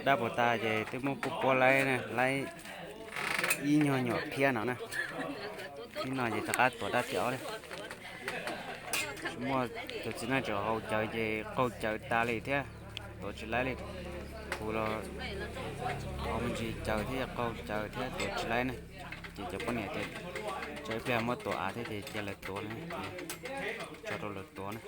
Dab puas tas ces twb muab puab puab laib, laib ib nyuag nyuam phiab no na. Ib no ces rov qab tuav dab thib ob li. Muaj tus txiv neej tseem haus cawv ces qaug cawv tas li thiab, tuav tsis laib li. Kuv los haus me ntsis cawv thiab qaug cawv thiab tuav tsis laib ne. Ces cov poj niam tias tsam ib pliag muab tuav av thiab ces cia lawv tuav na, ces tso rau lawv tuav na.